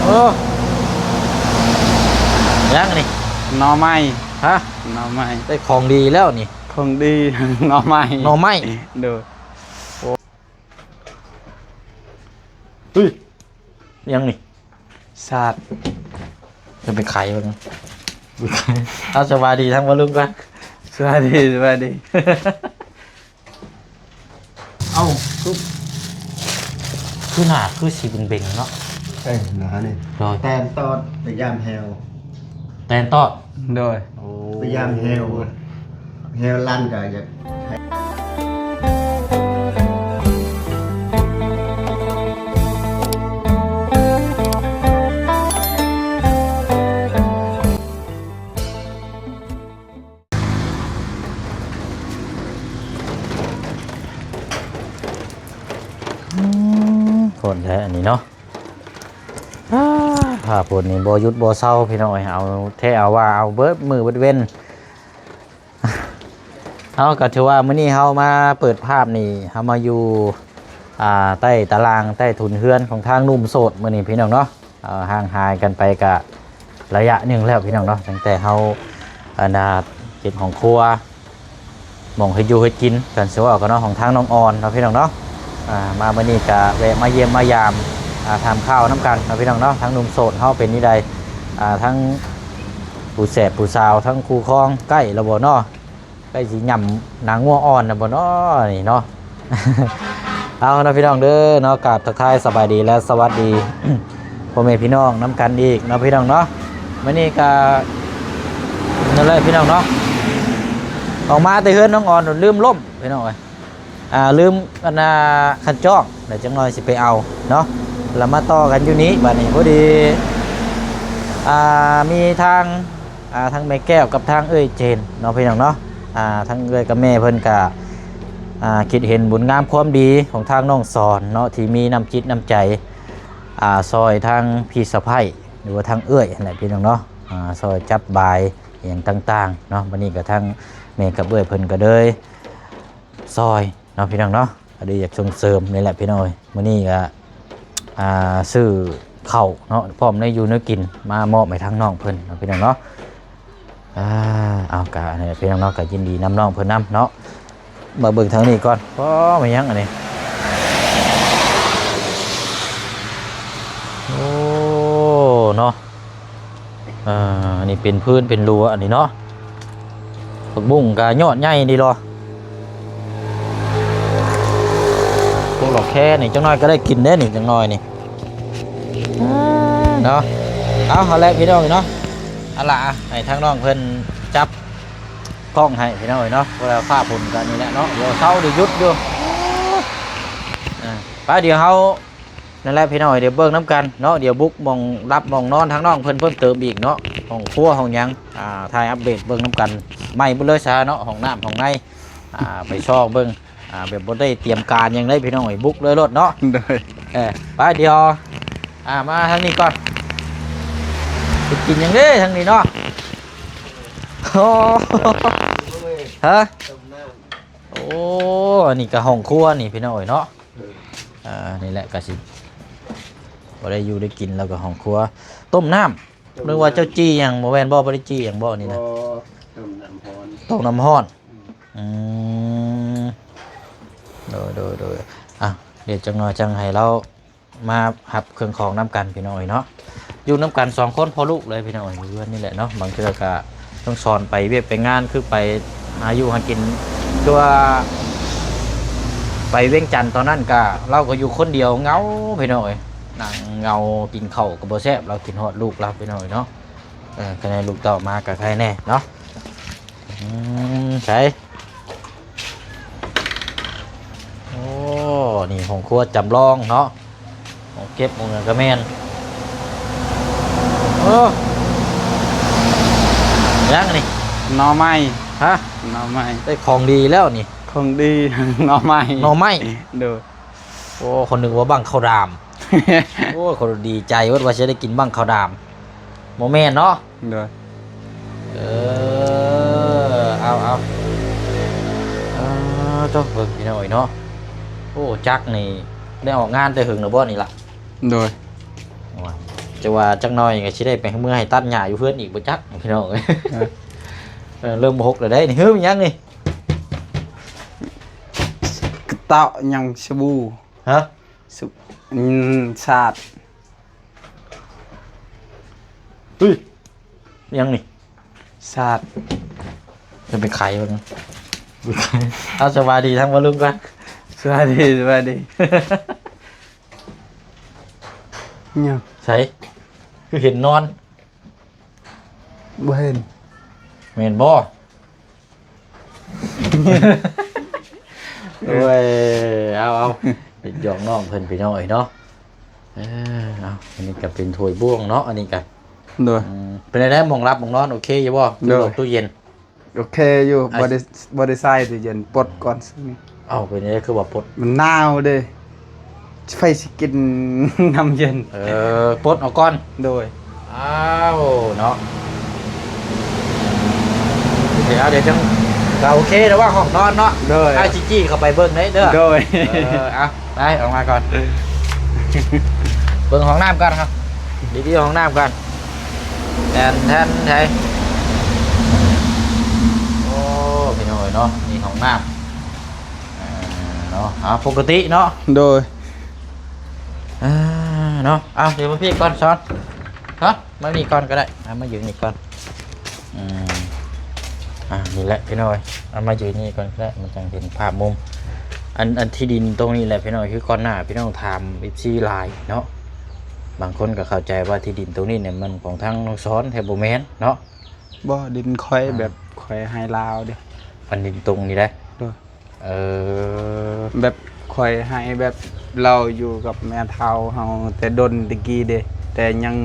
ໂອ້ ຍັງນີ້ ໜໍ່ໄມ້. ຮະ? ໜໍ່ໄມ້. ໄດ້ຂອງດີແລ້ວນີ້. ຂອງດີ ໜໍ່ໄມ້. ໜໍ່ໄມ້. ໂດຍ. ໂອ້ ເຮີ້ຍ ຫຍັງນີ້? ສາດ. ຈະໄປໄຂເບິ່ງ. ເອົາ ສະບາຍດີທາງພໍ່ລຸງກ່ອນ. ສະບາຍດີ ສະບາຍດີ. ເອົ້າ ຄື ຄືໜ້າຄືຊິເບັງໆເນາະ. ເອີ ໜ້ານີ້. ໂດຍ. ແຕ່ນຕອດ ໄປຢາມແຮວ. ແຕ່ນຕອດ. ໂດຍ. ໂອ້ ໄປຢາມແຮວ ແຮວລັນກະຢາກໃຫ້. ອືມ ໂພດແທ້ອັນນີ້ເນາະ. ອາ ຟ້າຝົນນີ້ບໍ່ຢຸດບໍ່ເຊົາພີ່ນ້ອງເອີຍ ເອົາແທ້ເອົາວ່າ ເອົາເບິດມື້ເບິດເວັນ. ເອົາ ກໍຖືວ່າມື້ນີ້ເຮົາມາເປີດພາບນີ້ ເຮົາມາຢູ່ ອ່າ ໃຕ້ຕາລ່າງ ໃຕ້ຖົງເຮືອນຂອງທາງໜຸ່ມໂສດມື້ນີ້ພີ່ນ້ອງເນາະ. ເອີ ຫ່າງຫາຍກັນໄປກະໄລຍະໜຶ່ງແລ້ວພີ່ນ້ອງເນາະ ຕັ້ງແຕ່ເຮົາ ອັນນ່າ ເຮັດຫ້ອງຄົວ ໝ່ອງເຮັດຢູ່ເຮັດກິນກັນ ຊິເວົ້າກັນເນາະ ຂອງທາງນ້ອງອອນເນາະພີ່ນ້ອງເນາະ. ອ່າ ມາມື້ນີ້ກະແວະມາຢ້ຽມມາຢາມ ອ່າ ຖາມຂ່າວນຳກັນເນາະພີ່ນ້ອງເນາະ ທາງໜຸ່ມໂສດເຮົາເປັນແນວໃດ ອ່າ ທັງຜູ້ແສບຜູ້ສາວ ທັງຄູ່ຄອງ ໃກ້ແລ້ວບໍ່ເນາະ? ໃກ້ຊິຫຍ້ຳໜາງົວອ່ອນແລ້ວບໍ່ເນາະນີ້ເນາະ? ເອົາເນາະພີ່ນ້ອງເດີເນາະ ກາບທັກທາຍສະບາຍດີ ແລະ ສະຫວັດດີພໍ່ແມ່ພີ່ນ້ອງນຳກັນອີກເນາະພີ່ນ້ອງເນາະ. ມື້ນີ້ກະນັ້ນແຫຼະພີ່ນ້ອງເນາະ ອອກມາແຕ່ເຮືອນນ້ອງອອນ ລືມລົ້ມພີ່ນ້ອງເອີຍ ອ່າ ລືມອັນນ່າ ຄັນຈອກ ດຽວຈັກໜ່ອຍຊິໄປເອົາເນາະ ແລ້ວມາຕໍ່ກັນຢູ່ນີ້ບາດນີ້. ພໍດີ ອ່າ ມີທາງ ອ່າ ທັງແມ່ແກ້ວກັບທາງເອື້ອຍເຈນເນາະພີ່ນ້ອງເນາະ ອ່າ ທັງເອື້ອຍກັບແມ່ເພິ່ນກະ ອ່າ ຄິດເຫັນບຸນງາມຄວາມດີຂອງທາງນ້ອງສອນເນາະ ທີ່ມີນ້ຳຈິດນ້ຳໃຈ ອ່າ ຊ່ອຍທາງພີ່ສະໃພ້ ຫຼືວ່າທາງເອື້ອຍຫັ້ນແຫຼະພີ່ນ້ອງເນາະ ອ່າ ຊ່ອຍຈັດບາຍຫຍັງຕ່າງໆເນາະ. ບັດນີ້ກະທັງແມ່ກັບເອື້ອຍເພິ່ນກະເລີຍຊ່ອຍ ເນາະພີ່ນ້ອງເນາະ ກໍດີ ຢາກສົ່ງເສີມນີ້ແຫຼະພີ່ນ້ອງເອີຍ. ມື້ນີ້ກໍ ອ່າ ຊື້ເຂົ້າເນາະ ພ້ອມແນວຢູ່ແນວກິນ ມາມອບໃຫ້ທາງນ້ອງເພິ່ນເນາະພີ່ນ້ອງເນາະ. ອ່າ ເອົາ ກະນີ້ພີ່ນ້ອງເນາະ ກໍຍິນດີນຳນ້ອງເພິ່ນນຳເນາະ. ມາເບິ່ງທາງນີ້ກ່ອນ ອໍ ແມ່ນຫຍັງອັນນີ້? ໂອ້ ເນາະ. ອ່າ ອັນນີ້ເປັນພື້ນເປັນລົວອັນນີ້ເນາະ. ຜັກບຸ້ງກະຍອດໃຫຍ່ດີເນາະ ພວກດອກແຄນີ້ ຈັກໜ່ອຍກໍໄດ້ກິນເດ້ນີ້ ຈັກໜ່ອຍນີ້ເນາະ. ເອົາ ຫັ້ນແຫຼະພີ່ນ້ອງເນາະ ອັນລະ ໃຫ້ທາງນ້ອງເພິ່ນຈັບກ້ອງໃຫ້ພີ່ນ້ອງເນາະ ເພາະວ່າຟ້າຝົນກໍນີ້ແຫຼະເນາະ ດຽວເຊົາດຽວຢຸດຢູ່. ອ່າ ໄປ ດຽວເຮົາ ນັ້ນແຫຼະພີ່ນ້ອງ ດຽວເບິ່ງນຳກັນເນາະ ດຽວບຸກໝ່ອງຫຼັບໝ່ອງນອນທາງນ້ອງເພິ່ນເພີ່ມເຕີມອີກເນາະ ຫ້ອງຄົວຫ້ອງຫຍັງ ອ່າ ຖ່າຍອັບເດດເບິ່ງນຳກັນໃໝ່ເບິດເລີຍຊະເນາະ ຫ້ອງນ້ຳຫ້ອງໃນ ອ່າ ໄປຊອກເບິ່ງ ອ່າ ແບບບໍ່ໄດ້ຕຽມການຫຍັງເລີຍພີ່ນ້ອງເອີຍ ບຸກເລີຍໂລດເນາະ. ໂດຍ ເອີ ໄປ ດຽວ ອ່າ ມາທາງນີ້ກ່ອນ ຊິກິນຫຍັງເດ້ທາງນີ້ເນາະ? ໂອ້ ຮະ? ໂອ້ ອັນນີ້ກໍຫ້ອງຄົວນີ້ພີ່ນ້ອງເອີຍເນາະ. ເອີ ອ່າ ນີ້ແຫຼະ ກະຊິບໍ່ໄດ້ຢູ່ໄດ້ກິນ ແລ້ວກໍຫ້ອງຄົວ ຕົ້ມນ້ຳ. ນຶກວ່າເຈົ້າຈີ່ຫຍັງ ບໍ່ແມ່ນບໍ່? ບໍ່ໄດ້ຈີ່ຫຍັງບໍ່ນີ້ນະ? ບໍ່ ຕົ້ມນ້ຳຮ້ອນ ຕົ້ມນ້ຳຮ້ອນ. ອືມ ອືມ ໂດຍ ໂດຍ ໂດຍ. ອ່ະ ດຽວຈັກໜ່ອຍຈັ່ງໃຫ້ລາວມາຮັບເຄື່ອງຂອງນຳກັນພີ່ນ້ອງເອີຍເນາະ. ຢູ່ນຳກັນສອງຄົນພໍ່ລູກເລີຍພີ່ນ້ອງເອີຍ ຢູ່ເຮືອນນີ້ແຫຼະເນາະ. ບາງເທື່ອກໍຕ້ອງສອນໄປວຽກໄປງານ ຄືໄປຫາຢູ່ຫາກິນ ຄືວ່າໄປວຽງຈັນຕອນນັ້ນກະ ລາວກໍຢູ່ຄົນດຽວເຫງົາພີ່ນ້ອງເອີຍ ນັ່ງເຫງົາ ກິນເຂົ້າກໍບໍ່ແຊບ ລາວຄິດຮອດລູກລາວພີ່ນ້ອງເອີຍເນາະ. ເອີ ຄັນໃຫ້ລູກເຕົ້າມາກໍໃຄແນ່ເນາະ. ອືມ ໃສ ໂອ້ ນີ້ຫ້ອງຄົວຈຳລອງເນາະ ຫ້ອງເກັບຫ້ອງຫຍັງກໍແມ່ນ. ໂອ້ ຫຍັງນີ້? ໜໍ່ໄມ້. ຮະ? ໜໍ່ໄມ້. ໄດ້ຂອງດີແລ້ວນີ້. ຂອງດີ ໜໍ່ໄມ້. ໜໍ່ໄມ້. ໂດຍ. ໂອ້ ຂ້ອຍນຶກວ່າບັ້ງເຂົ້າດາມ. ໂອ້ຍ ຂ້ອຍດີໃຈເບິດວ່າຊິໄດ້ກິນບັ້ງເຂົ້າດາມ. ບໍ່ແມ່ນເນາະ? ໂດຍ. ເອີ ເອົາ ເອົາ ເອີ ໂທ້ ເບິ່ງພີ່ນ້ອງເອີຍເນາະ. ໂອ້ ຈັກນີ້ໄດ້ອອກງານແຕ່ເຫິງແລ້ວບໍ່ນີ້ລະ? ໂດຍ. ໂອ້ຍ ຈະວ່າຈັກໜ່ອຍກໍຊິໄດ້ໄປເມືອໃຫ້ຕັດຫຍ້າຢູ່ເຮືອນອີກບໍ່ຈັກພີ່ນ້ອງເອີຍ. ເອີ ເອີ ເລີ່ມຫົກແລ້ວເດ້ນີ້. ເຮີ້ຍ ຫຍັງນີ້? ກະເຕາະຫຍັງ ສະບູ. ຮະ? ສະ ອືມ ສາດ. ເຮີ້ຍ ຫຍັງນີ້? ສາດ. ຈະໄປຂາຍເບິ່ງ. ເອົາ ສະບາຍດີທັງພໍ່ລຸງກ່ອນ. ສະບາຍດີ ສະບາຍດີ. ຫຍັງ? ໃສ? ຄືເຫັນນອນ? ບໍ່ເຫັນ. ແມ່ນບໍ່? ໂອ້ຍ ເອົາ ເອົາ ຢອກນ້ອງເພິ່ນພີ່ນ້ອງເອີຍເນາະ. ເອີ ເອົາ ອັນນີ້ກໍເປັນຖ້ວຍບ່ວງເນາະ ອັນນີ້ກໍ. ໂດຍ. ອືມ ເປັນໃດ ໝ່ອງຫຼັບໝ່ອງນອນໂອເຄຢູ່ບໍ່? ໂດຍ. ຕູ້ເຢັນ. ໂອເຄຢູ່. ອ່າ ບໍ່ໄດ້ ບໍ່ໄດ້ໃສ່ຕູ້ເຢັນ ປົດກ່ອນ. ເອົ້າ ເປັນຫຍັງຄືວ່າປົດ? ມັນໜາວເດ້ ໃຜຊິກິນນ້ຳເຢັນ. ເອີ ປົດເອົາກ່ອນ. ໂດຍ. ອ້າວ ເນາະ ໂອເຄ ເອົາ ດຽວຈັ່ງ ກໍໂອເຄແລ້ວວ່າຫ້ອງນອນເນາະ. ໂດຍ. ອ້າຍຊິຈີ້ເຂົ້າໄປເບິ່ງເດ້ເດີ. ໂດຍ. ເອີ ເອົາ ໄປ ອອກມາກ່ອນ ເບິ່ງຫ້ອງນ້ຳກ່ອນເຮົາ ຣີວິວຫ້ອງນ້ຳກ່ອນ. ແທນ ແທນ ໃສ ໂອ້ ພີ່ນ້ອງເອີຍເນາະ ນີ້ຫ້ອງນ້ຳ ເອີ ເນາະ. ເອົາ ປົກກະຕິເນາະ. ໂດຍ. ເອີ ເນາະ ເອົາ ດຽວມາພີ້ກ່ອນ ຊອນ ຊອນ ມານີ້ກ່ອນກໍໄດ້ ເອົາ ມາຢູ່ນີ້ກ່ອນ. ອືມ ອ່າ ນີ້ແຫຼະພີ່ນ້ອງເອີຍ ເອົາມາຢູ່ນີ້ກ່ອນກໍໄດ້ ມັນຈັ່ງເຫັນພາບມຸມ. ອັນ ອັນທີ່ດິນຕົງນີ້ແຫຼະພີ່ນ້ອງ ຄືກ່ອນໜ້າພີ່ນ້ອງຖາມເອັຟຊີຫຼາຍເນາະ ບາງຄົນກໍເຂົ້າໃຈວ່າທີ່ດິນຕົງນີ້ນີ້ມັນຂອງທາງນ້ອງຊອນ ແທ້ບໍ່ແມ່ນເນາະ. ບໍ່ ດິນຂ້ອຍ ອ່າ ແບບຂ້ອຍໃຫ້ລາວເດ້. ອັນດິນຕົງນີ້ໄດ໋? ໂດຍ. ເອີ ແບບຂ້ອຍໃຫ້ແບບລາວຢູ່ກັບແມ່ເຖົ້າເຮົາແຕ່ດົນແຕ່ກີ້ເດ້ ແຕ່ຍັງ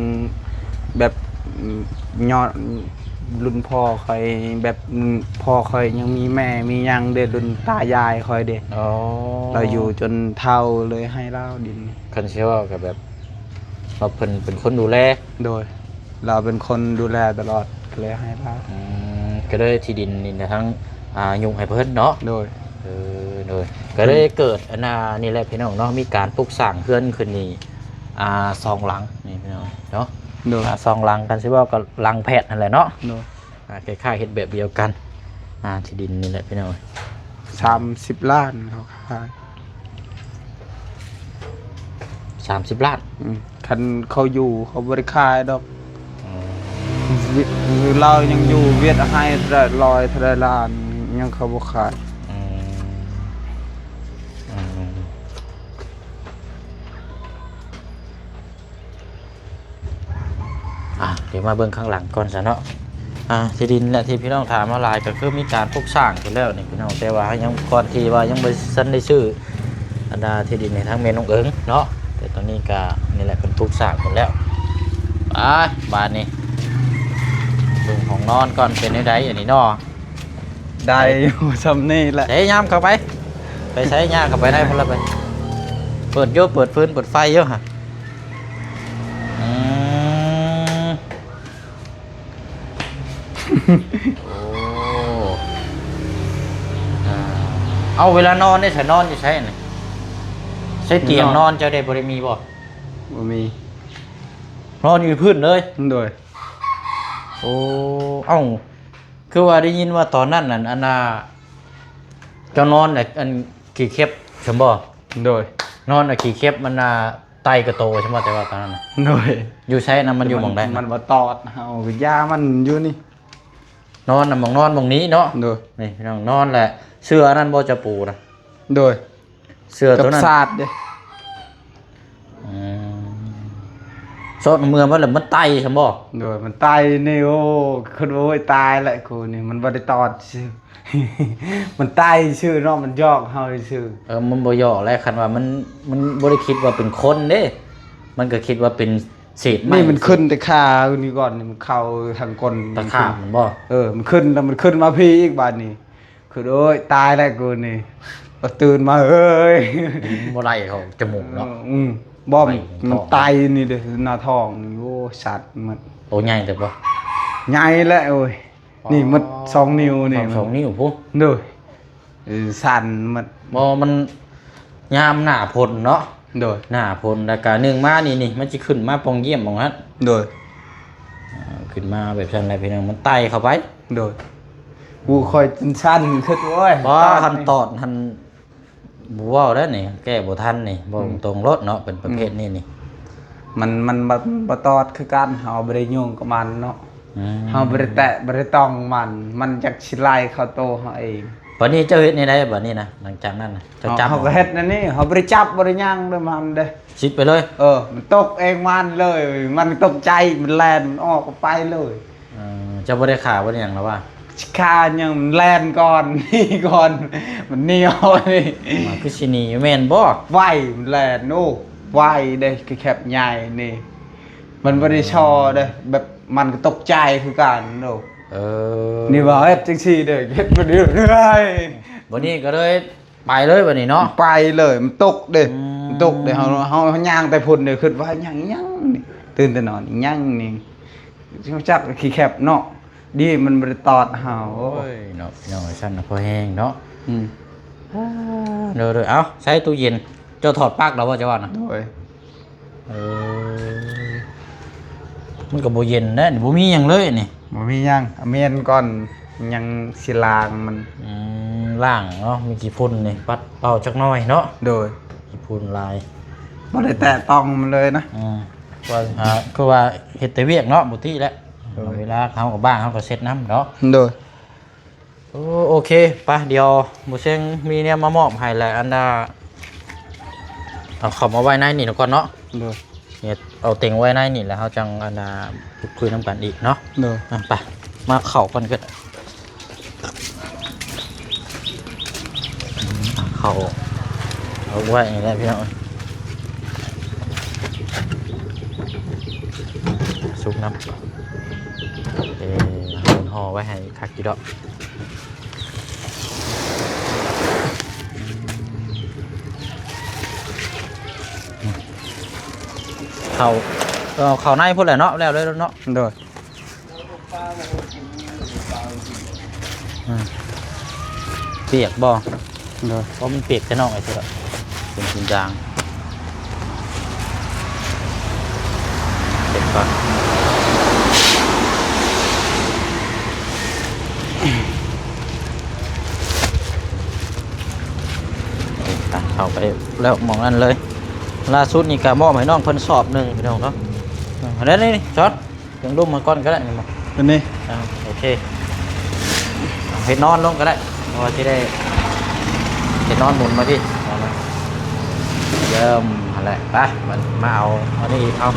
ແບບ ອືມ ຍ້ອນລຸ້ນພໍ່ຂ້ອຍ ແບບ ອືມ ພໍ່ຂ້ອຍຍັງມີແມ່ມີຫຍັງເດ້ ລຸ້ນຕາຍາຍຂ້ອຍເດ້. ອໍ ລາວຢູ່ຈົນເຖົ້າເລີຍໃຫ້ລາວດິນ. ຄັນຊິເວົ້າກໍແບບວ່າເພິ່ນເປັນຄົນດູແລ. ໂດຍ. ລາວເປັນຄົນດູແລຕະຫຼອດ ກໍເລີຍໃຫ້ລາວ. ອືມ ກໍເລີຍທີ່ດິນນີ້ນະ ທາງ ອ່າ ຍຸກໃຫ້ເພິ່ນເນາະ. ໂດຍ. ເອີ ໂດຍ ກໍເລີຍເກີດອັນນ່ານີ້ແຫຼະພີ່ນ້ອງເນາະ ມີການປຸກສ້າງເຮືອນຂຶ້ນນີ້ ອ່າ ສອງຫຼັງນີ້ພີ່ນ້ອງເນາະ. ໂດຍ. ອ່າ ສອງຫຼັງ ຄັນຊິເວົ້າກໍຫຼັງແພດຫັ້ນແຫຼະເນາະ. ໂດຍ. ອ່າ ຄ້າຍໆເຮັດແບບດຽວກັນ. ອ່າ ທີ່ດິນນີ້ແຫຼະພີ່ນ້ອງ ສາມສິບລ້ານເຂົາຂາຍ. ສາມສິບລ້ານ. ອືມ ຄັນເຂົາຢູ່ເຂົາບໍ່ໄດ້ຂາຍດອກ. ອືມ ລາວຍັງຢູ່ ວຽດໃຫ້ເທົ່າໃດ ຮ້ອຍເທົ່າໃດລ້ານ ຍັງເຂົາບໍ່ຂາຍ. ອືມ ອືມ. ອ່າ ດຽວມາເບິ່ງຂ້າງຫຼັງກ່ອນຊະເນາະ. ອ່າ ທີ່ດິນແຫຼະທີ່ພີ່ນ້ອງຖາມມາຫຼາຍ ກໍຄືມີການປຸກສ້າງພຸ້ນແລ້ວນີ້ພີ່ນ້ອງ ແຕ່ວ່າຍັງ ກ່ອນທີ່ວ່າຍັງບໍ່ທັນໄດ້ຊື້ອັນດາທີ່ດິນໃຫ້ທາງແມ່ນ້ອງເອີງເນາະ. ແຕ່ຕອນນີ້ກໍນີ້ແຫຼະ ເພິ່ນປຸກສ້າງພຸ້ນແລ້ວ. ໄປ ບາດນີ້ເບິ່ງຫ້ອງນອນກ່ອນ ເປັນແນວໃດອັນນີ້ເນາະ. ໄດ້ຢູ່ຊ່ຳນີ້ແຫຼະ. ເດ້ ຍາມເຂົ້າໄປ ໄປໃສ ຍ່າງເຂົ້າໄປໃນພຸ້ນລະໄປ. ເປີດຢູ່ ເປີດຟືນເປີດໄຟຢູ່ຫະ. ອືມ ໂອ້ ອ່າ ເອົາ ເວລານອນນີ້ ໃສນອນຢູ່ໃສນີ້? ໃສຕຽງນອນ ນອນເຈົ້າໄດ້ ບໍ່ໄດ້ມີບໍ່? ບໍ່ມີ ນອນຢູ່ພື້ນເລີຍ. ໂດຍ. ໂອ້ ເອົ້າ ຄືວ່າໄດ້ຍິນວ່າຕອນນັ້ນ ອັນ ອັນນ່າ ເຈົ້ານອນ ອັນ ອັນຂີ້ເຂັບຊັ້ນບໍ່? ໂດຍ. ນອນ ອັນຂີ້ເຂັບ ມັນນ່າ ໄຕ່ກະໂຕຊັ້ນບໍ່ ແຕ່ວ່າຕອນນັ້ນນະ? ໂດຍ. ຢູ່ໃສນະ? ມັນຢູ່ໝ່ອງໃດນະ? ມັນບໍ່ຕອດເຮົາ ຢາມັນຢູ່ນີ້. ນອນນະ ໝ່ອງນອນໝ່ອງນີ້ເນາະ. ໂດຍ. ນີ້ພີ່ນ້ອງ ນອນແຫຼະ ເສື້ອອັນນັ້ນບໍ່ ຈະປູນະ? ໂດຍ. ເສື້ອໂຕນັ້ນ ກັບສາດເດ້. ອືມ ຊອດເມືອມາແລ້ວມັນໄຕ່ຊັ້ນບໍ່? ໂດຍ ມັນໄຕ່ນີ້. ໂອ້ ຄິດວ່າ ໂອ້ຍ ຕາຍແລ້ວກູນີ້ ມັນບໍ່ໄດ້ຕອດຊື່ ມັນໄຕ່ຊື່ເນາະ ມັນຢອກເຮົາຊື່. ເອີ ມັນບໍ່ຢອກແຫຼະ ຄັນວ່າມັນ ມັນບໍ່ໄດ້ຄິດວ່າເປັນຄົນເດ້ ມັນກໍຄິດວ່າເປັນເສດໄມ້. ນີ້ມັນຂຶ້ນແຕ່ຂານີ້ກ່ອນ ມັນເຂົ້າທາງກົ້ນ ຕາຂາບມັນບໍ່? ເອີ ມັນຂຶ້ນແລ້ວ ມັນຂຶ້ນມາພີ້ອີກບາດນີ້. ຄື ໂອ້ຍ ຕາຍແລ້ວກູນີ້ ພໍຕື່ນມາ ເອີຍ ບໍ່ໄດ້ເຂົ້າຈະມູກເນາະ. ອືມ ບໍ່ ມັນໄຕນີ້ເດ້ ໜ້າທ້ອງນີ້ ໂອ້ ສັດໝົດ. ໂຕໃຫຍ່ເຕີບບໍ່? ໃຫຍ່ແຫຼະ ໂອ້ຍ. ອໍ ນີ້ໝົດສອງນິ້ວນີ້ ສອງນິ້ວພຸ້ນ. ໂດຍ. ເອີ ສັ່ນໝົດ. ບໍ່ ມັນຍາມໜ້າຝົນເນາະ. ໂດຍ ໜ້າຝົນ ແລ້ວກະໜຶ່ງມານີ້ ນີ້ ມັນຊິຂຶ້ນມາປ່ອງຢ້ຽມໝ່ອງນັ້ນ ໂດຍ ເອີ ຂຶ້ນມາແບບຊັ້ນແຫຼະພີ່ນ້ອງ ມັນໄຕ່ເຂົ້າໄປ ໂດຍ ອູ້ ຂ້ອຍຈົນສັ່ນ ຄິດ ໂອ້ຍ ບໍ່ ຕອດ ຄັນຕອດຫັ້ນ ບໍ່ເວົ້າໄດ້ນີ້ ແກ້ບໍ່ທັນນີ້ ເວົ້າ ອືມ ຕົງໆໂລດເນາະ ເປັນປະເພດ ອືມ ນີ້ນີ້ ມັນ ມັນບໍ່ ບໍ່ຕອດຄືກັນ ເຮົາບໍ່ໄດ້ຫຍຸ້ງກັບມັນເນາະ ອືມ ເຮົາບໍ່ໄດ້ແຕະ ບໍ່ໄດ້ຕ້ອງມັນ ມັນຈັກຊິໄລ່ເຂົ້າໂຕເຮົາເອງ. ບັດນີ້ເຈົ້າເຮັດແນວໃດບັດນີ້ນະ ຫຼັງຈາກນັ້ນນະ ເຈົ້າ ເຮົາ ຈັບ ເຮົາກໍເຮັດແນວນີ້ ເຮົາບໍ່ໄດ້ຈັບ ບໍ່ໄດ້ຫຍັງເດ້ມັນເດ້ ຊິດໄປເລີຍ ເອີ ມັນຕົກເອງມັນເລີຍ ມັນຕົກໃຈ ມັນແລ່ນ ມັນອອກ ໄປເລີຍ. ເອີ ເຈົ້າບໍ່ໄດ້ຂ້າບໍ່ໄດ້ຫຍັງລະວ່າ ຂ້າຫຍັງ ມັນແລ່ນກ່ອນ ໜີກ່ອນ ມັນໜີອອກນີ້ ມັນຄືຊິໜີຢູ່ແມ່ນບໍ່? ໄວ ມັນແລ່ນ ໂອ້ ໄວເດ້ ແຄບໃຫຍ່ນີ້ ມັນບໍ່ໄດ້ຊໍເດ້ ແບບມັນກໍຕົກໃຈຄືກັນໂດ ເອີ ນີ້ວ່າເຮັດຈັ່ງຊີ້ເດ້ ເຮັດບໍ່ໄດ້ ບັດນີ້ກໍເລີຍ ໄປເລີຍບັດນີ້ເນາະ ໄປເລີຍ ມັນຕົກເດ້ ອືມ ມັນຕົກເດ້ ເຮົາ ເຮົາ ເຮົາຍ່າງແຕ່ພຸ້ນເດ້ ຄິດວ່າຫຍັງ ຫຍັງນີ້ ຕື່ນແຕ່ນອນ ຫຍັງນີ້ ຈັກຂີ້ແຄບເນາະ ດີມັນບໍ່ໄດ້ຕອດເຮົາ ໂອ້ຍເນາະ ພີ່ນ້ອງເອີຍ ຊັ້ນນະພໍແຮງເນາະ ອືມ ໂດຍໆ ເອົ້າ ໃຊ້ຕູ້ເຢັນ ເຈົ້າຖອດປລັກແລ້ວບໍ່ ເຈົ້າວ່ານະ ໂດຍ. ເອີ ມັນກໍບໍ່ເຢັນແລ້ວນີ້ ບໍ່ມີຫຍັງເລີຍນີ້ ບໍ່ມີຫຍັງ ເອົາແມ່ນກ່ອນ ຍັງຊິລ້າງມັນ ອືມ ລ້າງເນາະ ມີຂີ້ຝຸ່ນນີ້ ປັດເປົ່າຈັກໜ້ອຍເນາະ ໂດຍ ຂີ້ຝຸ່ນຫຼາຍ ບໍ່ໄດ້ແຕະຕ້ອງມັນເລີຍນະ ອືມ ວ່າຫາ ຄືວ່າເຮັດແຕ່ວຽກເນາະ ປົກກະຕິແຫຼະ ໂດຍ ເວລາເຮົາກໍບ້າງ ເຮົາກໍເຊັດນຳເນາະ ໂດຍ. ໂອ້ ໂອເຄ ໄປ ດຽວບໍ່ເຊັງມີແນວມາມອບໃຫ້ແຫຼະ ອັນນ່າ ເອົາເຂົ້າມາໄວ້ໃນນີ້ກ່ອນເນາະ ໂດຍ ເຮັດ ເອົາເຕັງໄວ້ໃນນີ້ ແລ້ວເຮົາຈັ່ງ ອັນນ່າ ຄຸຍນຳກັນອີກເນາະ ໂດຍ ອ່ະ ໄປ ມາເຂົ້າກ່ອນກໍໄດ້ ເຂົ້າເອົາໄວ້ນີ້ແຫຼະພີ່ນ້ອງ ສຸກນຳ ເອີ ເຮົາຫໍ່ໄວ້ໃຫ້ຄັກຢູ່ດອກ ເຂົ້າ ເອີ ເຂົ້າໃນພຸ້ນແຫຼະເນາະ ແລ້ວເລີຍເນາະ ໂດຍ ອືມ ປຽກບໍ່? ໂດຍ ເພາະມັນປຽກແຕ່ນອກໄອ້ເທື່ອ ເປັນເສັ້ນຢາງ ເກັບກ່ອນ ເຂົ້າໄປແລ້ວໝ່ອງນັ້ນເລີຍ ລ່າສຸດນີ້ກະມອບໃຫ້ນ້ອງເພິ່ນສອບໜຶ່ງ ພີ່ນ້ອງເນາະ ອືມ ແລ້ວນີ້ ຈອດ ເຄື່ອງດົມມາກ່ອນກໍໄດ້ ນີ້ບໍ່? ອັນນີ້ ອ່າ ໂອເຄ ເຮັດນອນລົງກໍໄດ້ ເພາະວ່າຊິໄດ້ເຮັດນອນໝູນມາພີ້ ເລີ່ມຫັ້ນແຫຼະ ໄປ ມາ ມາເອົາອັນນີ້ອີກ ເອົາ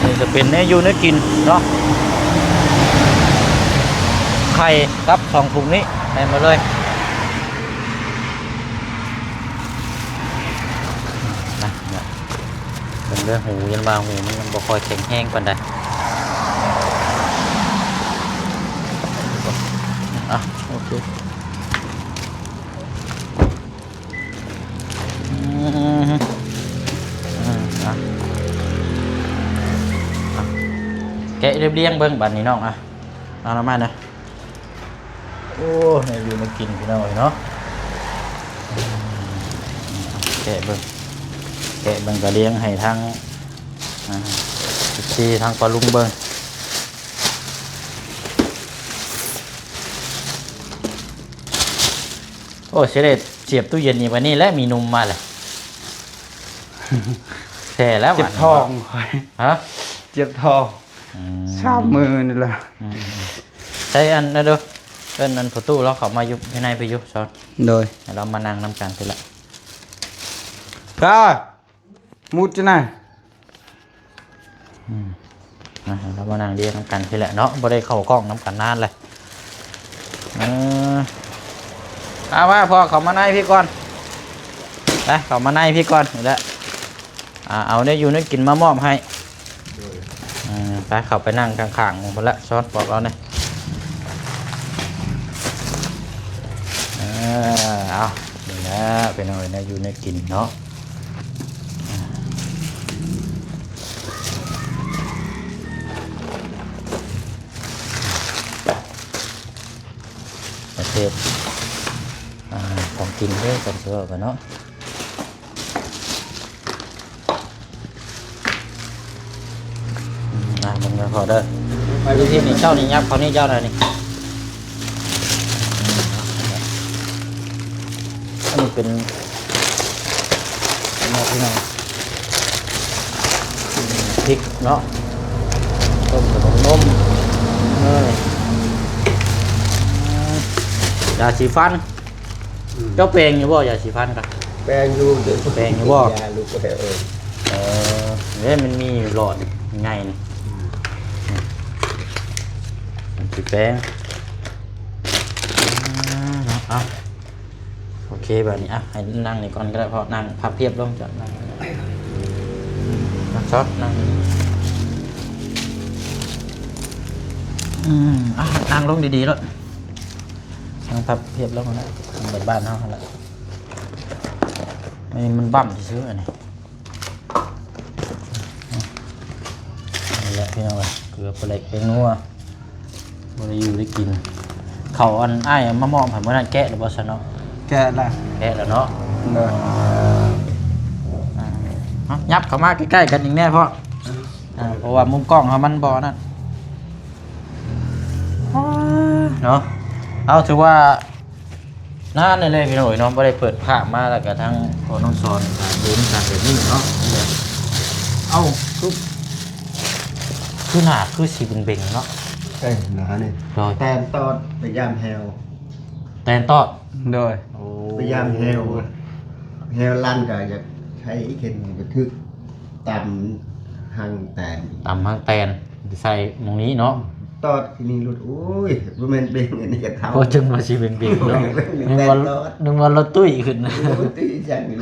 ນີ້ຈະເປັນແນວຢູ່ແນວກິນເນາະ ໄຂ່ກັບສອງຖົງນີ້ ໃສ່ມາເລີຍ ນະ ເບິ່ງເດີ ຫູ ຍັນວ່າຫູມັນຍັງບໍ່ຄ່ອຍແຂງແຮງປານໃດ ອ່ະ ໂອເຄ. ອືມ ອືມ ອ່ະ ອ່ະ ແກະລຽບລຽງເບິ່ງບາດນີ້ນ້ອງ ອ່ະ ເອົານ້ຳມັນນະ ໂອ້ ແນວຢູ່ແນວກິນພີ່ນ້ອງເອີຍເນາະ ອືມ ແກະເບິ່ງ ແກະເບິ່ງກະລຽງໃຫ້ທາງ ອ່າ ເອັຟຊີ ທາງປ້າລຸງເບິ່ງ. ໂອ້ ຊິໄດ້ສຽບຕູ້ເຢັນອີກບາດນີ້ແຫຼະ ມີໜຸ່ມມາແຫຼະ ແທ້ແລ້ວ ເຈັບທ້ອງຂ້ອຍ ຮະ ເຈັບທ້ອງ ອືມ ສາມມື້ນີ້ແຫຼະ ອືມ ໃຊ້ອັນນັ້ນເດີ ເອີ້ນອັນພໍ່ຕູ້ລາວເຂົ້າມາຢູ່ພາຍໃນພີ້ຢູ່ ຊອນ ໂດຍ ໃຫ້ລາວມານັ່ງນຳກັນພີ້ແຫຼະ ກາ ມຸດຈະນະ ອືມ ມາ ເຮົາມານັ່ງລຽນນຳກັນພີ້ແຫຼະເນາະ ບໍ່ໄດ້ເຂົ້າກ້ອງນຳກັນນານແຫຼະ ເອີ ມາ ມາ ພໍ່ເຂົ້າມາໃນພີ້ກ່ອນ ໄປ ເຂົ້າມາໃນພີ້ກ່ອນ ນີ້ແຫຼະ ອ່າ ເອົາແນວຢູ່ແນວກິນມາມອບໃຫ້ ເອີ ໄປ ເຂົ້າໄປນັ່ງຂ້າງໆໝູ່ພຸ້ນລະ ຊອນບອກລາວແດ່ ເອີ ເອົາ ນີ້ແຫຼະ ເປັນແນວ ແນວຢູ່ແນວກິນເນາະ ອ່າ ອ່າ ປະເພດ ອ່າ ຂອງກິນເດີ ກັນເຊີກັນເນາະ. ອືມ ອ່າ ເບິ່ງເດີພໍ່ເດີ ໄປວິທີນີ້ ເຈົ້ານີ້ ຫຍັບເຂົ້ານີ້ ເຈົ້ານະນີ້ ອັນນີ້ເປັນ ເນາະ ພີ່ນ້ອງ ອືມ ພິກເນາະ ຕົ້ມຂະໜົມນົມ ເອີ ຢາສີຟັນ ອືມ ເຈົ້າແປງຢູ່ບໍ່ ຢາສີຟັນກະ? ແປງຢູ່ ແປງຢູ່ບໍ່? ຢາລູກ ເອີ ເອີ ເດ້ ມັນມີຢູ່ຫຼອດໃຫຍ່ນີ້ ອືມ ມັນຊິແປງ ອືມ ເອົາ ໂອເຄ ບາດນີ້ ອ່ະ ໃຫ້ນັ່ງນີ້ກ່ອນກໍໄດ້ ເພາະນັ່ງພັບພຽບລົງ ຈະນັ່ງ ນັ່ງຊອດ ນັ່ງນີ້ ອືມ ອ່ະ ນັ່ງລົງດີໆໂລດ ນັ່ງພັບພຽບລົງຫັ້ນແຫຼະ ແບບບ້ານເຮົາຫັ້ນແຫຼະ ໃຫ້ມັນບ້ຳຊື່ໆ ອັນນີ້ ນີ້ແຫຼະພີ່ນ້ອງເອີຍ ເກືອ ປາແຫຼກ ແປ້ງນົວ ບໍ່ໄດ້ຢູ່ໄດ້ກິນ ເຂົ້າອັນອ້າຍເອົາມາມອບໃຫ້ມື້ນັ້ນແກະແລ້ວບໍ່ຊະເນາະ? ແກະແລ້ວ ແກະແລ້ວເນາະ ເດີ ອ່າ ເອົາ ຫຍັບເຂົ້າມາໃກ້ໆກັນອີກແດ່ພໍ່ ອ່າ ເພາະວ່າມຸມກ້ອງເຮົາມັນບໍ່ນັ້ນ ເນາະ ເອົາ ຖືວ່າ ນານແລ້ວພີ່ນ້ອງເອີຍເນາະ ບໍ່ໄດ້ເປີດພາບມາ ແລ້ວກະທັງພໍ່ນ້ອງສອນກະເຫັນກະແບບນີ້ເນາະ ເອົ້າ ຄື ຄືໜ້າຄືຊິເບັງໆເນາະ ເອີ ໜ້ານີ້ ໂດຍ ແຕນຕອດ ໄປຢາມແຫ້ວ ແຕນຕອດ ໂດຍ ໂອ້ ໄປຢາມແຫ້ວ ແຫ້ວລັນກະຢາກໃຊ້ເຂັມກະຖືກ ຕຳຮັງແຕນ ຕຳຮັງແຕນ ໃສ່ໝ່ອງນີ້ເນາະ ຕອດທີ່ນີ້ໂລດ ໂອ້ຍ ບໍ່ແມ່ນເບັງ ອັນນີ້ກະເທົາ ໂອ້ ຈຶ່ງວ່າຊິເປັນເບັງເນາະ ແມ່ນຕອດ ນຶກວ່າລົດຕຸ້ຍຂຶ້ນ ລົດຕຸ້ຍຈັ່ງນີ້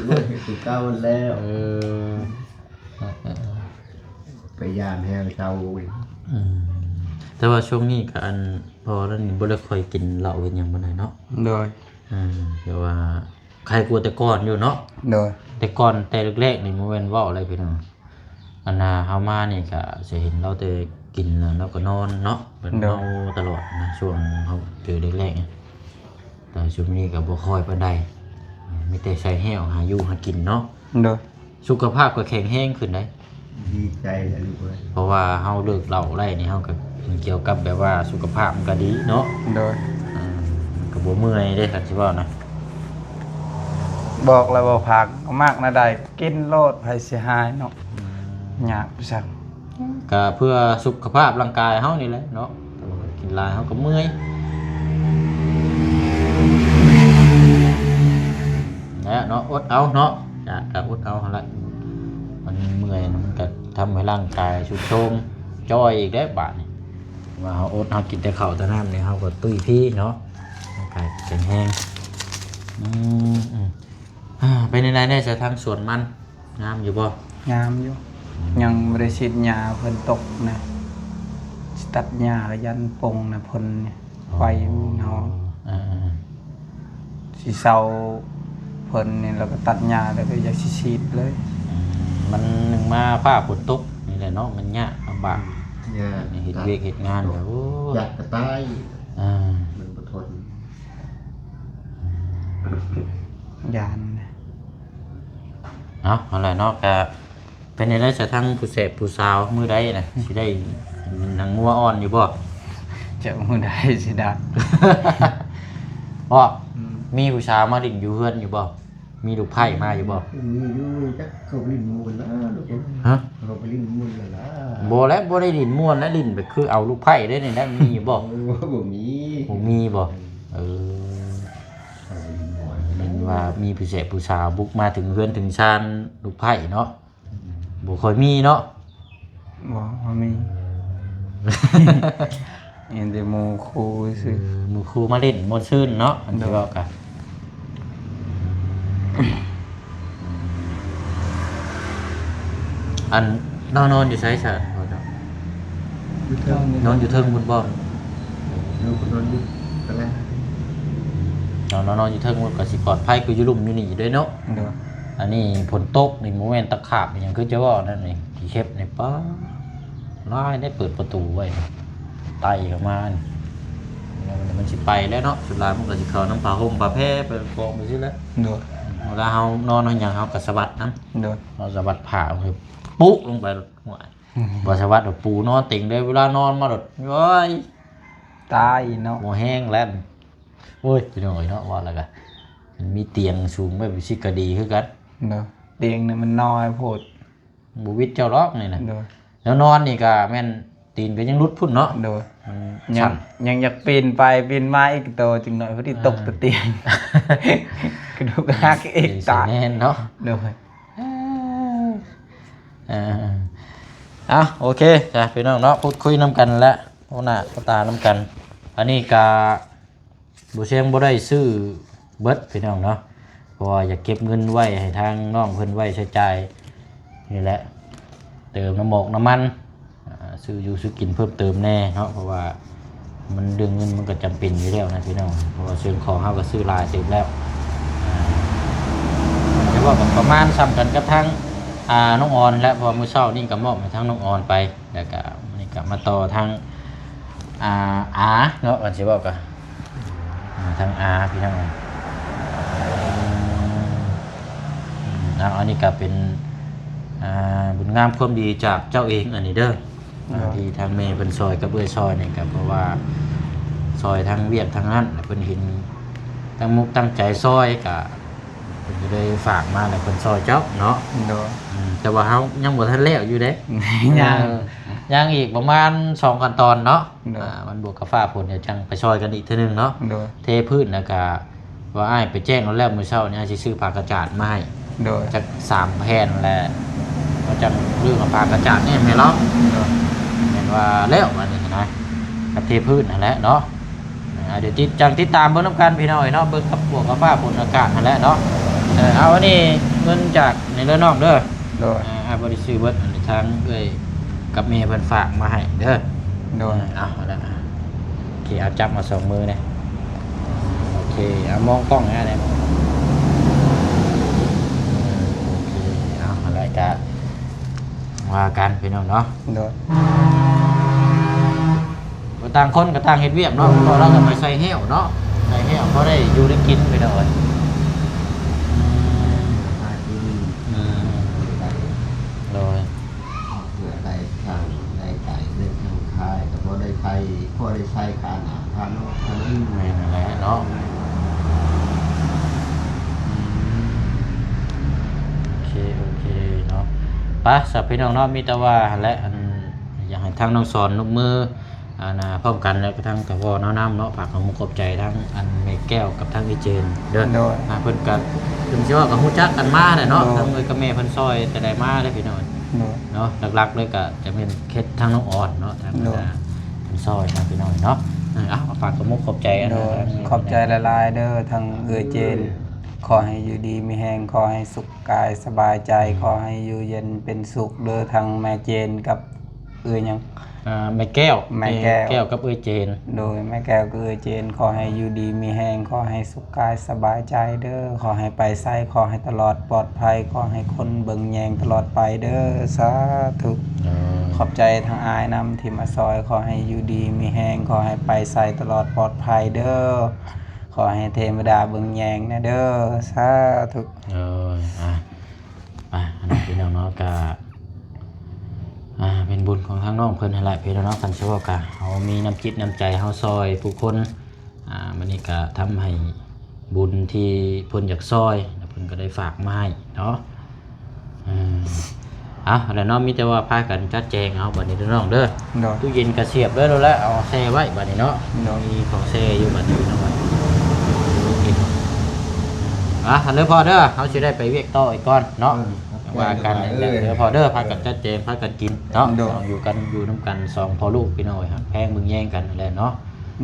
ຄືເກົ່າແລ້ວ ເອີ ໄປຢາມແຫ້ວເຊົາ ອືມ ແຕ່ວ່າຊ່ວງນີ້ກະ ອັນ ພໍ່ລາວນີ້ບໍ່ໄດ້ຄ່ອຍກິນເຫຼົ້າກິນຫຍັງປານໃດເນາະ ໂດຍ ເອີ ແຕ່ວ່າ ໄຄກວ່າແຕ່ກ່ອນຢູ່ເນາະ ໂດຍ ແຕ່ກ່ອນແຕ່ແລກໆນີ້ບໍ່ແມ່ນເວົ້າເລີຍພີ່ນ້ອງ ອັນນ່າ ເຮົາມານີ້ກະຊິເຫັນລາວແຕ່ກິນແລ້ວລາວກະນອນເນາະ ເປັນ ໂດຍ ເມົາຕະຫຼອດນະ ຊ່ວງເຮົາເຈີແລກໆນີ້ ແຕ່ຊ່ວງນີ້ກະບໍ່ຄ່ອຍປານໃດ ມີແຕ່ໃສ່ແຫ້ວຫາຢູ່ຫາກິນເນາະ ໂດຍ ສຸຂະພາບກະແຂງແຮງຂຶ້ນໃດ໋ ດີໃຈແລ້ວລູກເອີຍ ເພາະວ່າເຮົາເລີກເຫຼົ້າໄດ້ນີ້ ເຮົາກະກ່ຽວກັບແບບວ່າສຸຂະພາບມັນກະດີເນາະ ໂດຍ ອ່າ ມັນກະບໍ່ເມື່ອຍເດ້ ຄັນຊິເວົ້ານະ ບອກແລ້ວບໍ່ພັກ ມັກແນວໃດກິນໂລດ ໃຜຊິຫາຍເນາະ ອືມ ຍາກໄປຊັ້ນ ກະເພື່ອສຸຂະພາບຮ່າງກາຍເຮົານີ້ແຫຼະເນາະ ກິນຫຼາຍເຮົາກະເມື່ອຍ ແຫຼະເນາະ ອົດເອົາເນາະ ຢາກກະອົດເອົາຫັ້ນລະ ມັນເມື່ອຍ ມັນກະທຳໃຫ້ຮ່າງກາຍຊຸດໂຊມຈ່ອຍອີກແລ້ວບາດນີ້ ວ່າເຮົາອົດ ເຮົາກິນແຕ່ເຂົ້າແຕ່ນ້ຳນີ້ ເຮົາກະຕຸ້ຍພີເນາະ ຮ່າງກາຍແຂງແຮງ ອືມ ອືມ ອ່າ ເປັນຈັ່ງໃດແດ່ຊະ ທາງສວນມັນ ງາມຢູ່ບໍ່? ງາມຢູ່ ອືມ ຍັງບໍ່ໄດ້ສີດຫຍ້າ ຝົນຕົກນະ ຊິຕັດຫຍ້າກະຢ້ານປົງນະ ຝົນນີ້ ອໍ ໄຟມັນເນາະ ເອີ ເອີ ເອີ ຊິເຊົາຝົນນີ້ ແລ້ວກະຕັດຫຍ້າ ແລ້ວກະຢາກຊິສີດເລີຍ ອືມ ມັນໜຶ່ງມາຟ້າຝົນຕົກນີ້ແຫຼະເນາະ ມັນຍາກລຳບາກ ຍາກ ເຮັດວຽກເຮັດງານ ໂອ້ ຢາກກະຕາຍ ອ່າ ມັນບໍ່ທົນ ຢ້ານ ເອົາ ຫັ້ນແຫຼະເນາະ ກະ ເປັນຈັ່ງໃດຊະ ທັງຜູ້ແສບຜູ້ສາວ ມື້ໃດນະ ຊິໄດ້ໜັງງົວອ່ອນຢູ່ບໍ່? ຈັກມື້ໃດຊິໄດ້ ເພາະ ອືມ ມີຜູ້ສາວມາຫຼິ້ນຢູ່ເຮືອນຢູ່ບໍ່? ມີລູກໃພ້ມາຢູ່ບໍ່? ມີຢູ່ ຈັກເຂົາໄປຫຼິ້ນມ່ວນລະລູກເອີຍ ຮະ? ເຂົາໄປຫຼິ້ນມ່ວນລະລະ ບໍ່ແຫຼະ ບໍ່ໄດ້ຫຼິ້ນມ່ວນນະ ຫຼິ້ນແບບຄືເອົາລູກໃພ້ໄດ້ນີ້ນະ ມີຢູ່ບໍ່? ໂອ້ ບໍ່ມີ ບໍ່ມີບໍ່? ເອີ ເອີ ເຂົາໄປຫຼິ້ນມ່ວນ ເຫັນວ່າມີຜູ້ແສບຜູ້ສາວບຸກມາເຖິງເຮືອນເຖິງຊານລູກໃພ້ເນາະ. ບໍ່ຄ່ອຍມີເນາະ ບໍ່ ບໍ່ມີ ມີແຕ່ໝູ່ຄູ່ຊື່ ເອີ ໝູ່ຄູ່ມາຫຼິ້ນມ່ວນຊື່ນເນາະ ອັນທີ່ເວົ້າກະ ອັນ ລາວນອນຢູ່ໃສຊະພໍ່ເຈົ້າ? ຢູ່ເທິງ ນອນຢູ່ເທິງພຸ້ນບໍ່? ຢູ່ ນອນຢູ່ຕະແລງ ເນາະ ນອນຢູ່ເທິງພຸ້ນກະຊິປອດໄພ ຄືຢູ່ລຸ່ມຢູ່ນີ້ເດ້ເນາະ ໂດຍ ອັນນີ້ຝົນຕົກນີ້ ບໍ່ແມ່ນຕະຂາບອີ່ຫຍັງຄືຈະເວົ້ານັ້ນນີ້ ຂີ້ເຂັບນີ້ ປາ ຫຼາຍເດ້ ເປີດປະຕູໄວ້ ໄຕ່ເຂົ້າມານີ້ ມັນຊິໄປແລ້ວເນາະ ສ່ວນຫຼາຍມັນກໍຊິເຂົ້ານຳຜ້າຫົ່ມຜ້າແພໄປກອງໄປຊີ້ແຫຼະ. ໂດຍ ເວລາເຮົານອນເຮົາຫຍັງ ເຮົາກໍສະບັດນຳ. ໂດຍ ເຮົາສະບັດຜ້າ ໂດຍ ປຸລົງໄປ ໂອ້ຍ ອືມ ບໍ່ສະບັດ ປູນອນເຕັງເລີຍ ເວລານອນມາໂດດ ໂອ້ຍ ຕາຍເນາະ ບໍ່ແຮງແລ້ວ. ໂອ້ຍ ພີ່ນ້ອງເອີຍເນາະ ວ່າແລ້ວກໍ ມັນມີຕຽງສູງໄວ້ ມັນຊິກະດີຄືກັນ. ໂດຍ ຕຽງນີ້ມັນນ້ອຍໂພດ ບໍ່ວິດເຈົ້າດອກນີ້ນະ. ໂດຍ ແລ້ວນອນນີ້ກໍແມ່ນຕີນກໍຍັງຫຼຸດພຸ້ນເນາະ. ໂດຍ ມັນ ຍັງ ຊັນ ຍັງຢາກປີນໄປປີນມາອີກ ໂຕຈັ່ງໜ້ອຍພໍດີ ອ່າ ຕົກຕະຕຽງ ກະດູກຫັກອີກ ຕາຍ ແມ່ນເນາະ. ໂດຍ ເອີ ເອົາ ໂອເຄ ຈ້າ ພີ່ນ້ອງເນາະ ພູດຄຸຍນຳກັນແຫຼະ ຮູ້ໜ້າຮູ້ຕານຳກັນ. ອັນນີ້ກະ ບໍ່ ແຊງບໍ່ໄດ້ຊື້ເບິດ ພີ່ນ້ອງເນາະ ເພາະວ່າຢາກເກັບເງິນໄວ້ໃຫ້ທາງນ້ອງເພິ່ນໄວ້ໃຊ້ຈ່າຍນີ້ແຫຼະ ເຕີມນ້ຳໝອກນ້ຳມັນ ອ່າ ຊື້ຢູ່ຊື້ກິນເພີ່ມເຕີມແດ່ເນາະ ເພາະວ່າມັນ ເລື່ອງເງິນມັນກໍຈຳເປັນຢູ່ແລ້ວນະ ພີ່ນ້ອງ ເພາະວ່າເຄື່ອງຂອງເຮົາກໍຊື້ຫຼາຍເຕີບແລ້ວ. ອ່າ ຈະເວົ້າກໍປະມານສ່ຳກັນກັບທາງ ອ່າ ນ້ອງອອນແຫຼະ ເພາະວ່າມື້ເຊົ້ານີ້ກໍມອບໃຫ້ທາງນ້ອງອອນໄປ ແລ້ວກໍມື້ນີ້ກໍມາຕໍ່ທາງ ອ່າ ອາເນາະ ວ່າຊິເວົ້າກໍ ອ່າ ທາງອາ ພີ່ນ້ອງ ອືມ ເນາະ ອັນນີ້ກໍເປັນ ອ່າ ບຸນງາມຄວາມດີຈາກເຈົ້າເອງ ອັນນີ້ເດີ ໂດຍ ອ່າ ທີ່ທາງແມ່ເພິ່ນຊ່ອຍກັບເອື້ອຍຊ່ອຍນີ້ ກໍເພາະວ່າຊ່ອຍທາງວຽກທາງນັ້ນ ເພິ່ນເຫັນຕັ້ງມຸກຕັ້ງໃຈຊ່ອຍ ກໍເພິ່ນກໍເລີຍຝາກມາ ແລ້ວເພິ່ນຊ່ອຍເຈົ້າເນາະ. ໂດຍ ອືມ ແຕ່ວ່າເຮົາຍັງບໍ່ທັນແລ້ວຢູ່ເດ້ ຍັງ ເອີ ຍັງອີກປະມານສອງຂັ້ນຕອນເນາະ. ໂດຍ ອ່າ ວັນບວກກັບຟ້າຝົນ ດຽວຈັ່ງໄປຊ່ອຍກັນອີກເທື່ອໜຶ່ງເນາະ. ໂດຍ ເທພື້ນ ແລ້ວກະວ່າອ້າຍໄປແຈ້ງແລ້ວ ມື້ເຊົ້ານີ້ອ້າຍຊິຊື້ຜ້າກະຈາດມາໃຫ້ ໂດຍ ຈັກສາມແຜ່ນ ແລ້ວກໍຈັ່ງລືມເອົາຜ້າກະຈາດນີ້ໃຫ້ລາວ. ໂດຍ ແມ່ນວ່າແລ້ວບາດນີ້ນະ ກະເທພື້ນຫັ້ນແຫຼະເນາະ. ອ່າ ດຽວຕິດ ຈັ່ງຕິດຕາມເບິ່ງນຳກັນ ພີ່ນ້ອງເອີຍເນາະ ເບິ່ງກັບບວກກັບຟ້າຝົນອາກາດຫັ້ນແຫຼະເນາະ. ເອີ ເອົາ ອັນນີ້ເງິນຈາກນີ້ເດີນ້ອງເດີ. ໂດຍ ອ່າ ອ້າຍບໍ່ໄດ້ຊື້ເບິດ ອັນນີ້ທາງເອື້ອຍກັບແມ່ເພິ່ນຝາກມາໃຫ້ເດີ. ໂດຍ ເອົາລະ ໂອເຄ ເອົາຈັບມາສອງມືແດ່. ໂອເຄ ເອົາມອງກ້ອງແດ່ ໂອເຄ ເອົາ ຫັ້ນແຫຼະ ກະວ່າກັນ ພີ່ນ້ອງເນາະ. ໂດຍ ຕ່າງຄົນກໍຕ່າງເຮັດວຽກເນາະ ເພາະລາວກໍໄປໃສ່ແຮ້ວເນາະ ໃສ່ແຮ້ວພໍໄດ້ຢູ່ໄດ້ກິນ ພີ່ນ້ອງເອີຍ. ອືມ ໂດຍ ເພື່ອໄດ້ສ້າງລາຍໄດ້ຈ່າຍເງິນທາງຄ້າຍ ກໍພໍໄດ້ໃຊ້ ພໍໄດ້ໃຊ້ຄ່າໜ້າຄ່ານອກເທົ່ານັ້ນ. ແມ່ນແຫຼະເນາະ. ອືມ ໂອເຄ ໂອເຄເນາະ. ໄປ ສະ ພີ່ນ້ອງເນາະ ມີແຕ່ວ່າຫັ້ນແຫຼະ ອັນ ຢາກໃຫ້ທາງນ້ອງສອນລົງມື ອັນນ່າ ພ້ອມກັນ ແລ້ວກໍທາງເຖົ້າພໍ່ເນາະນຳເນາະ ຝາກຂອບມຸກຂອບໃຈທາງອັນແມ່ແກ້ວກັບທາງເອື້ອຍເຈນເດີ. ໂດຍ ອ່າ ເພິ່ນກໍ ເພິ່ນຊິວ່າກໍຮູ້ຈັກກັນມາແຫຼະເນາະ. ໂດຍ ທາງເອື້ອຍກັບແມ່ເພິ່ນຊ່ອຍແຕ່ໃດມາເລີຍ ພີ່ນ້ອງເນາະ. ຫຼັກໆເລີຍກໍຈະແມ່ນເຂດທາງນ້ອງອອນເນາະ ທາງ ໂດຍ ເພິ່ນຊ່ອຍນະ ພີ່ນ້ອງເນາະ. ເອີ ເອົາ ຝາກຂອບມຸກຂອບໃຈ. ໂດຍ ອັນ ຂອບໃຈຫຼາຍໆເດີ ທາງເອື້ອຍເຈນ ຂໍໃຫ້ຢູ່ດີມີແຮງ ຂໍໃຫ້ສຸກກາຍສະບາຍໃຈ ອືມ ຂໍໃຫ້ຢູ່ເຢັນເປັນສຸກເດີ ທາງແມ່ເຈນກັບ ເອື້ອຍຫຍັງ? ອ່າ ແມ່ແກ້ວ ແມ່ແກ້ວ ແມ່ແກ້ວກັບເອື້ອຍເຈນ. ໂດຍ ແມ່ແກ້ວກັບເອື້ອຍເຈນ ຂໍໃຫ້ຢູ່ດີມີແຮງ ຂໍໃຫ້ສຸກກາຍສະບາຍໃຈເດີ ຂໍໃຫ້ໄປໃສ ຂໍໃຫ້ຕະຫຼອດປອດໄພ ຂໍໃຫ້ຄົນເບິ່ງແຍງຕະຫຼອດໄປເດີ ສາທຸ. ໂດຍ ຂອບໃຈທາງອ້າຍນຳທີ່ມາຊ່ອຍ ຂໍໃຫ້ຢູ່ດີມີແຮງ ຂໍໃຫ້ໄປໃສຕະຫຼອດປອດໄພເດີ ຂໍໃຫ້ເທວະດາເບິ່ງແຍງແດ່ເດີ ສາທຸ. ໂດຍ ອ່າ ໄປ ອັນນັ້ນ ພີ່ນ້ອງເນາະ ກະ ອ່າ ເປັນບຸນຂອງທາງນ້ອງເພິ່ນຫັ້ນແຫຼະ ພີ່ນ້ອງເນາະ. ຄັນຊິເວົ້າກະ ເຮົາມີນ້ຳຈິດນ້ຳໃຈ ເຮົາຊ່ອຍຜູ້ຄົນ ອ່າ ມັນນີ້ກະທຳໃຫ້ບຸນທີ່ເພິ່ນຢາກຊ່ອຍ ແລ້ວເພິ່ນກໍໄດ້ຝາກມາໃຫ້ເນາະ. ເອີ ເອົາ ແລ້ວເນາະ ມີແຕ່ວ່າພາກັນຈັດແຈງເອົາບັດນີ້ເດີນ້ອງເດີ. ໂດຍ ຕູ້ເຢັນກະສຽບເລີຍແລ້ວ ເອົາແຊ່ໄວ້ບັດນີ້ເນາະ. ໂດຍ ມີຂອງແຊ່ຢູ່ບັດນີ້ເນາະ ກິນ. ອ່າ ເດີພໍ່ເດີ ເຮົາຊິໄດ້ໄປວຽກຕໍ່ອີກກ່ອນເນາະ. ເອີ ວ່າກັນ ເດີພໍ່ເດີ ພາກັນຈັດແຈງ ພາກັນກິນເນາະ. ໂດຍ ເຮົາຢູ່ກັນ ຢູ່ນຳກັນສອງພໍ່ລູກ ພີ່ນ້ອງເອີຍ ຮັກແພງເບິ່ງແຍງກັນແຫຼະເນາະ.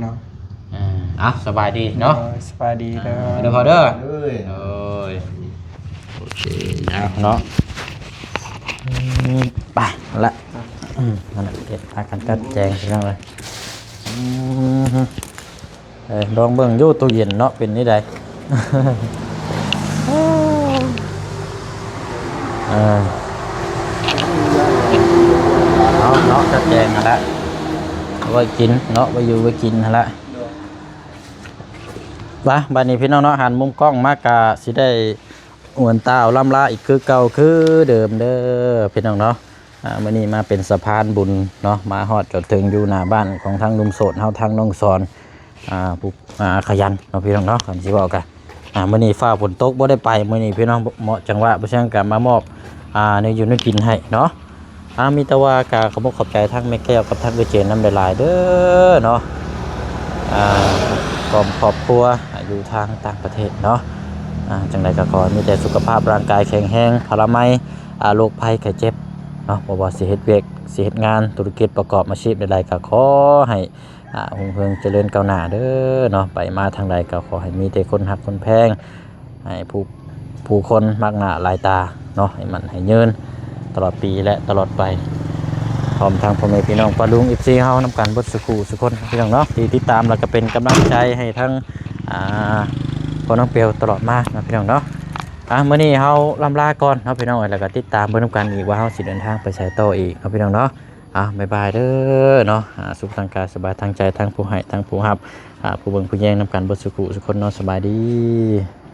ເນາະ ເອີ ເອົາ ສະບາຍດີເນາະ. ໂດຍ ສະບາຍດີເດີ ອ່າ ເດີພໍ່ເດີ. ໂດຍ ໂດຍ ໂອເຄ ເອົາເນາະ. ອືມ ໄປລະ ອືມ ນັ້ນແຫຼະ ເກັບພາກັນຈັດແຈງ ພີ່ນ້ອງເອີຍ. ອືມ ເອີ ລອງເບິ່ງຢູ່ຕູ້ເຢັນເນາະ ເປັນແນວໃດ. ເອີ ເອົາເນາະ ຈັດແຈງຫັ້ນລະ ໄວ້ກິນເນາະ ໄວ້ຢູ່ໄວ້ກິນຫັ້ນລະ. ມາ ບາດນີ້ພີ່ນ້ອງເນາະ ຫັນມຸມກ້ອງມາກະຊິໄດ້ອວນຕາວລ່ຳລາອີກຄືເກົ່າຄືເດີມເດີພີ່ນ້ອງເນາະ. ອ່າ ມື້ນີ້ມາເປັນສະພານບຸນເນາະ ມາຮອດຈົນເຖິງຢູ່ໜ້າບ້ານຂອງທາງໜຸ່ມໂສດເຮົາ ທາງນ້ອງສອນ ອ່າ ຜູ້ ອ່າ ຂະຫຍັນເນາະພີ່ນ້ອງເນາະ. ຄັນຊິເວົ້າກະ ອ່າ ມື້ນີ້ຟ້າຝົນຕົກບໍ່ໄດ້ໄປ ມື້ນີ້ພີ່ນ້ອງ ເໝາະຈັງຫວະ ບໍ່ຊັ້ນກະມາມອບ ອ່າ ແນວຢູ່ແນວກິນໃຫ້ເນາະ. ອ່າ ມີແຕ່ວ່າກະຂອບອົກຂອບໃຈທັງແມ່ແກ້ວກັບທັງເອື້ອຍເຈນນຳຫຼາຍໆເດີເນາະ ອ່າ ພ້ອມຄອບຄົວຢູ່ທາງຕ່າງປະເທດເນາະ. ອ່າ ຈັ່ງໃດກະຂໍໃຫ້ມີແຕ່ສຸຂະພາບຮ່າງກາຍແຂງແຮງ ພະລາໄມ ອ່າ ໂລກໄພໄຂ້ເຈັບເນາະ ບໍ່ວ່າຊິເຮັດວຽກ ຊິເຮັດງານ ທຸລະກິດ ປະກອບອາຊີບໃດໆ ກະຂໍໃຫ້ ອ່າ ຮຸ່ງເຮືອງຈະເລີນກ້າວໜ້າເດີເນາະ. ໄປມາທາງໃດກະຂໍໃຫ້ມີແຕ່ຄົນຮັກຄົນແພງ ໃຫ້ຜູ້ ຜູ້ຄົນມັກໜ້າຫຼາຍຕາເນາະ ໃຫ້ໝັ້ນໃຫ້ຍືນຕະຫຼອດປີ ແລະ ຕະຫຼອດໄປ ພ້ອມທັງພໍ່ແມ່ພີ່ນ້ອງປ້າລຸງ ເອັຟຊີ ເຮົານຳກັນເບິດສູ່ຄູ່ສູ່ຄົນພີ່ນ້ອງເນາະ ທີ່ຕິດຕາມ ແລະ ກະເປັນກຳລັງໃຈໃຫ້ທັງ ອ່າ ພໍ່ນ້ອງເປວຕະຫຼອດມາເນາະພີ່ນ້ອງເນາະ. ອ່າ ມື້ນີ້ເຮົາລ່ຳລາກ່ອນເນາະພີ່ນ້ອງເອີຍ ແລ້ວກະຕິດຕາມເບິ່ງນຳກັນອີກວ່າເຮົາຊິເດີນທາງໄປໃສຕໍ່ອີກເນາະພີ່ນ້ອງເນາະ. ອ່າ ບາຍບາຍເດີເນາະ. ອ່າ ສຸກທາງກາຍສະບາຍທາງໃຈ ທັງຜູ້ໃຫ້ທັງຜູ້ຮັບ ອ່າ ຜູ້ເບິ່ງຜູ້ແຍງນຳກັນເບິດສູ່ຄູ່ສູ່ຄົນເນາະ. ສະບາຍດີ.